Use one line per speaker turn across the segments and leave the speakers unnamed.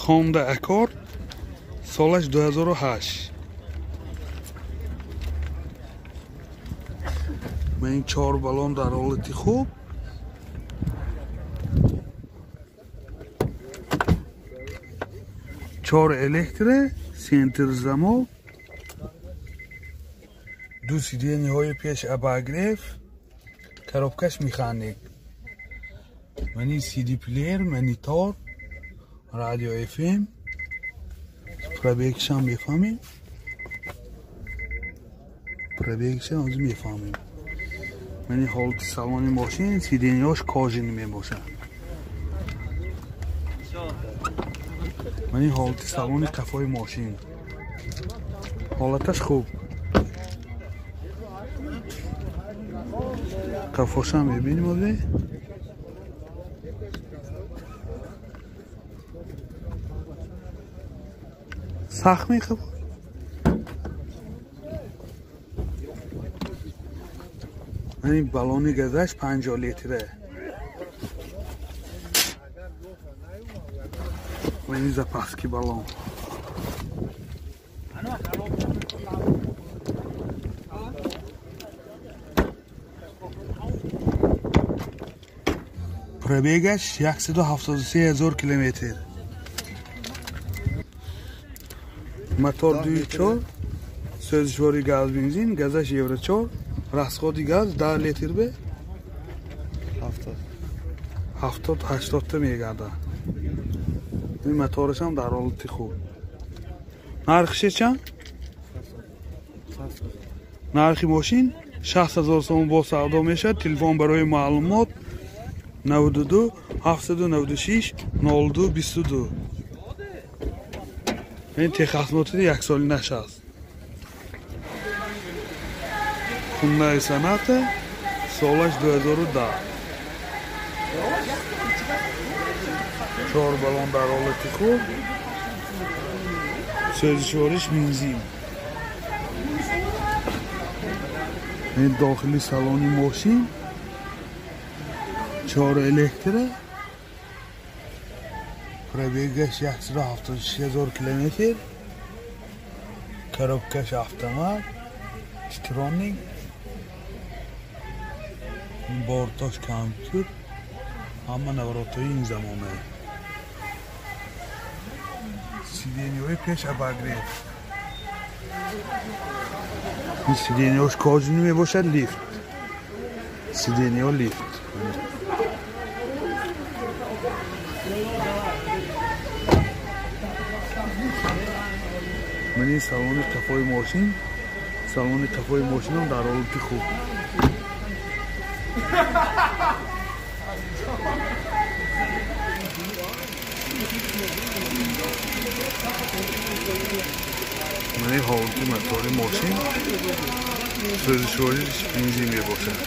Honda Accord, солаш 2008. Ман чор балон дар ҳолати хуб. Чор электро, центр замок, ду сиденьеҳои пеш обогрев, коробкаш механик. Мани CD плеер, монитор, радио FM, пробегшам мефаҳмем. Пробегшам ҳозир мефаҳмем. Мани ҳолати салони мошин, сиденьеҳош кожини мебошад. Мани ҳолати салони қафои мошин. Ҳолаташ хуб. Қафошам мебинем ҳозир. Сахт мехӯб. Мани балони газаш 50 литра. Мани запаски балон. Пробегаш 173 000 километр. Мотор 2.4, сӯзишвори газ бензин, газаш евро 4, расходи газ 10 литр бе 70-80 та мегардад. Ин мотораш ҳам дар ҳолати хуб. Нархи чанд? Нархи мошин 60 000 сомон бо савдо мешавад. Телефон барои маълумот 92 796 02 22. Ин техосмотри яксолинаш аст. Hyundai Sonata, солаш 2010. Чор балон дар ҳолати хуб. Сӯзишвориш бензин. Ин дохили салони мошин. Чор электро. Пробегаш 176 000 километр. Коробкаш автомат, Титроник. Бортош компютер. Ҳама наворотҳои ин замона. Сиденьеҳои пеш обогрев. Ин сиденьеҳош кожини мебошад, лифт. Сиденьеҳо лифт. Мани салони қафои мошин, салони қафои мошинам дар ҳолати хуб. Мани ҳолати мотори мошин, сӯзишвориш бензин мебошад.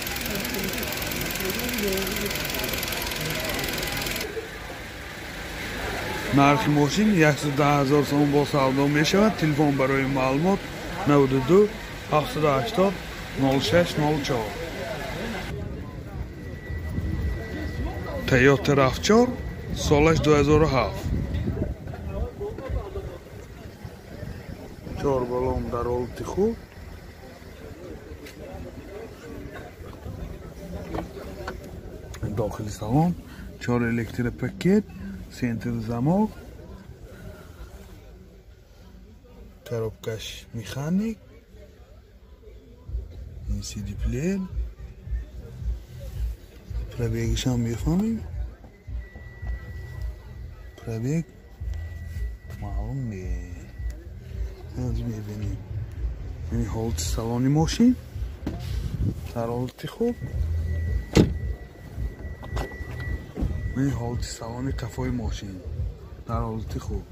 Нархи мошин 110 000 сомон бо савдо мешавад. Телефон барои маълумот 92 780 06 04. Toyota RAV4, солаш 2007. Чор балон дар ҳолати хуб. Дохили салон чор электропакет, центр замок, коробкаш механик, CD плеер, пробегшам мефаҳмем. Пробег маълум не. Мебинем. Ин ҳолати салони мошин дар ҳолати хуб. Ин ҳолати салони қафои мошин дар ҳолати хуб.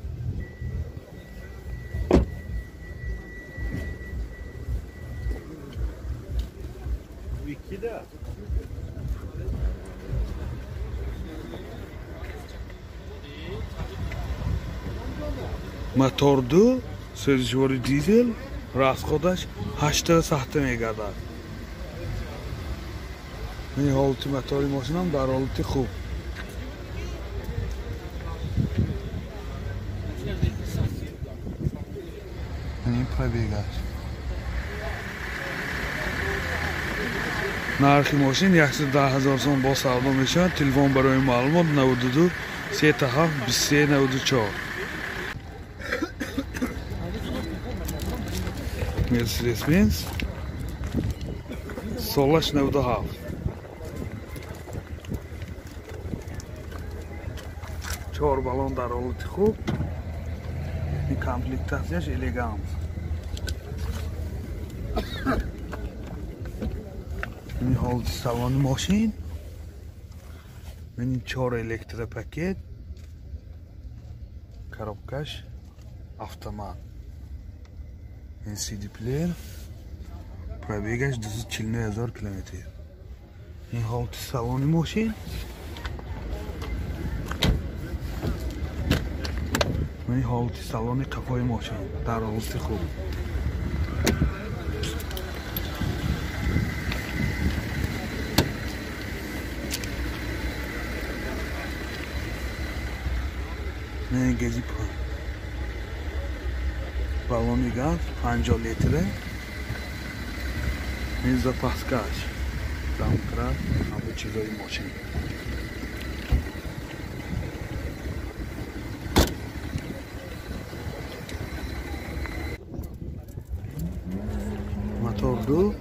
Мотор 2, сӯзишвори дизел, расходаш 8 сахта мегардад. Ин ҳолати мотори мошинам дар ҳолати хуб. пробегаш. Нархи мошин 110 000 сом бо савдо мешавад. Телефон барои маълумот 92 37 23 94. Mercedes-Benz солаш 97. Чор баллон дар ҳолати хуб. Ин комплектатсияш элегант. Ин ҳолати салони мошин. Ин чор электропакет. Коробкаш автомат. Ин CD плеер. Пробегаш 249 000 километр. Ин ҳолати салони мошин. Ин ҳолати салони қафои мошин дар ҳолати хуб. Гази баллони газ 50 литре. Ин запаскаш, домкрат, ҳама чизои мошин. Мотор 2,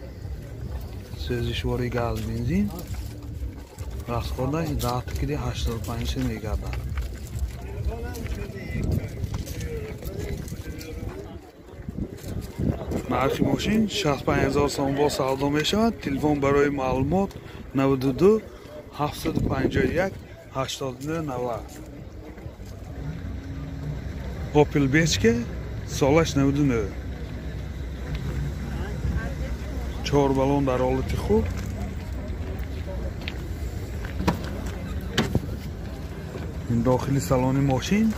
сӯзишвори газ бензин. Расходаш 10 кили 85 мегардад. Нархи мошин 65 000 сом бо савдо мешавад. Телефон барои маълумот 92 751 89 90. Opel Bechke солаш 99. Чор баллон дар ҳолати хуб. Ин дохили салони мошин.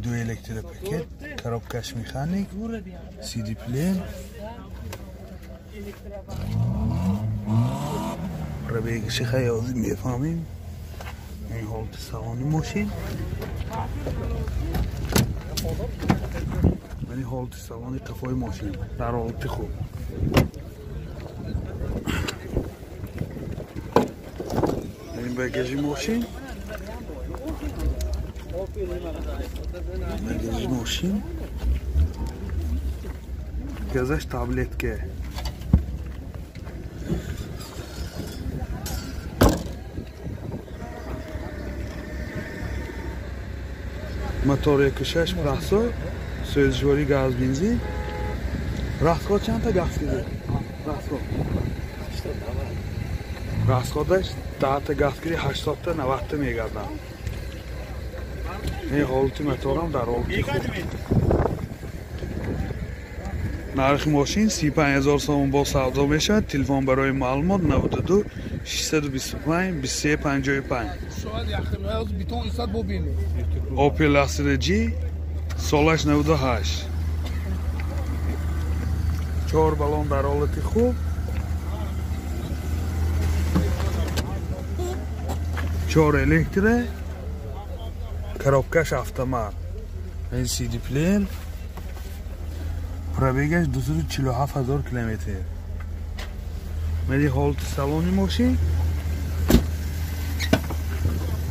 Ду электропакет, коробкаш механик, CD плеер. Пробегаши хаёзи мефаҳмем. Ин ҳолати салони мошин. Ин ҳолати салони қафои мошин дар ҳолати хуб. Ин багажи мошин. Багажи мошин. Газаш таблетка. Мотор 1.6 прасо, сӯзишвори газ бензин. Расход чандта газ киди? Расход. Расходаш 10 та газ киди 80 та 90 та мегардад. Ин ҳолати моторам дар ҳолати хуб. Нархи мошин 35 000 сом бо савдо мешавад. Телефон барои маълумот 92 625 23 55. Opel Astra G солаш 98. Чор баллон дар ҳолати хуб. Чор электро, коробкаш автомат. Ин CD плеер. Пробегаш 247 000 километр. Мери ҳолати салони мошин.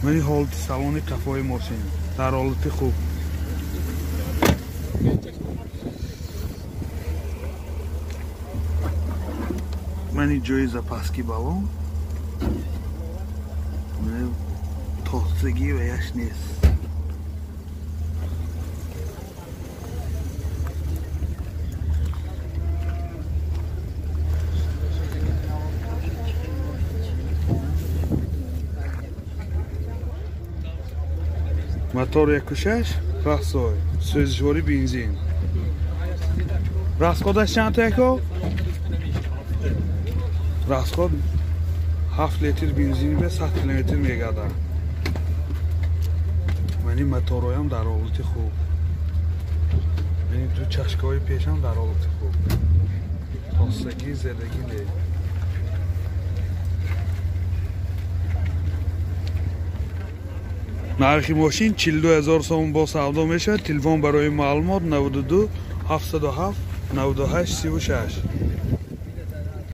Мери ҳолати салони қафои мошин дар ҳолати хуб. Мани ҷои запаски баллон. Тозагӣ ва яш нест. Мотор 1.6 прасой, сӯзишвори бензин. Расходаш чанд яко? Расход 7 литр бензин ба 100 километр мегардад. Мани моторҳоям дар ҳолати хуб. Мани ду чашкаҳои пешам дар ҳолати хуб. Тозагӣ, задагӣ не. Нархи мошин 42 ҳазор сомон бо савдо мешавад. Телефон барои маълумот 92 707 98 36.